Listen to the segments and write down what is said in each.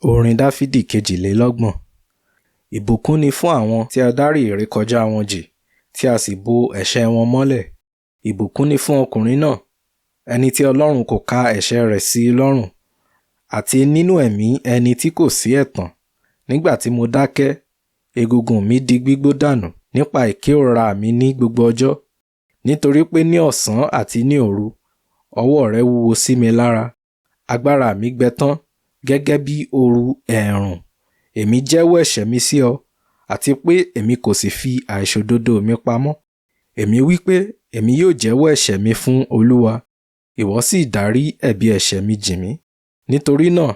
Orin Dáfídì 82. Ìbùkún ni fún àwọn tí a dárí ìrékọjá wọn jì, tí a sì bo ẹ̀ṣẹ̀ wọn mọ́lẹ̀. Ìbùkún ni fún ọkùnrin náà, ẹni tí Ọlọ́run kò ka ẹ̀ṣẹ̀ rẹ̀ sí lọ́rùn, àti nínú ẹ̀mí ẹni tí kò sí ẹ̀tàn. Nígbà tí mo dákẹ́, egungun mi di gbígbó dànù nípa ìkérora mi ní gbogbo ọjọ́. Nítorí pé ní ọ̀sán àti ní òru, ọwọ́ rẹ wúwo sí mi lára. Agbára mi gbẹ tán gẹ́gẹ́ bí òru ẹ̀ẹ̀rùn. Èmi jẹ́wọ́ ẹ̀ṣẹ̀ mi sí ọ, àti pé èmi kò sì fi àìṣòdodo mi pamọ́. Èmi wí pé, èmi yóò jẹ́wọ́ ẹ̀ṣẹ̀ mi fún Olúwa, ìwọ sì dárí ẹ̀bi ẹ̀ṣẹ̀ mi jì mí. Nítorí náà,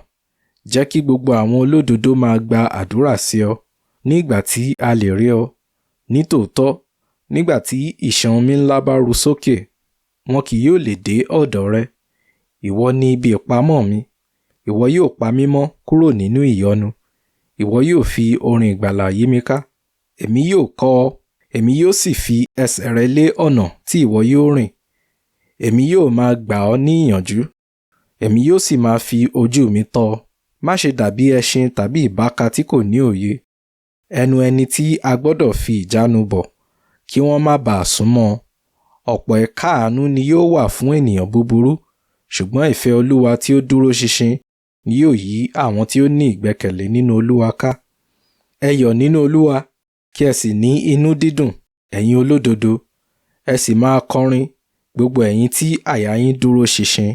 jẹ́ kí gbogbo àwọn olódodo máa gba àdúrà sí ọ ní ìgbà tí a lè rí ọ. Nítòótọ́, nígbà tí ìṣàn omi ńlá bá ru sókè, wọn kì yóò lè dé ọ̀dọ̀ rẹ. Ìwọ ni ibi ìpamọ́ mi. Ìwọ yóò pa mí mọ́ kúrò nínú ìyọnu. Ìwọ yóò fi orin ìgbàlà yí mi ká. Èmi yóò kọ́ ọ, èmi yóò sì fi ẹsẹ̀ rẹ lé ọ̀nà tí ìwọ yóò rìn. Èmi yóò máa gbà ọ́ ní ìyànjú, èmi yóò sì máa fi ojú mi tọ́ ọ. Má ṣe dàbí ẹṣin tàbí ìbáka tí kò ní òye. Ẹnu ẹni tí a gbọdọ̀ fi ìjánu bọ̀, kí wọ́n má baà súnmọ́ ọ. Ọ̀pọ̀ ìkáàánú ni yóò wà fún ènìyàn búburú, ṣùgbọ́n ìfẹ́ Olúwa tí ó dúró ṣinṣin ni yóò yí àwọn tí ó ní ìgbẹ́kẹ̀lé nínú Olúwa ká. Ẹ yọ̀ nínú Olúwa, kí ẹ sì ní inú dídùn, ẹ̀yin olódodo. Ẹ sì máa kọrin, gbogbo ẹ̀yin tí àyà yín dúró ṣinṣin.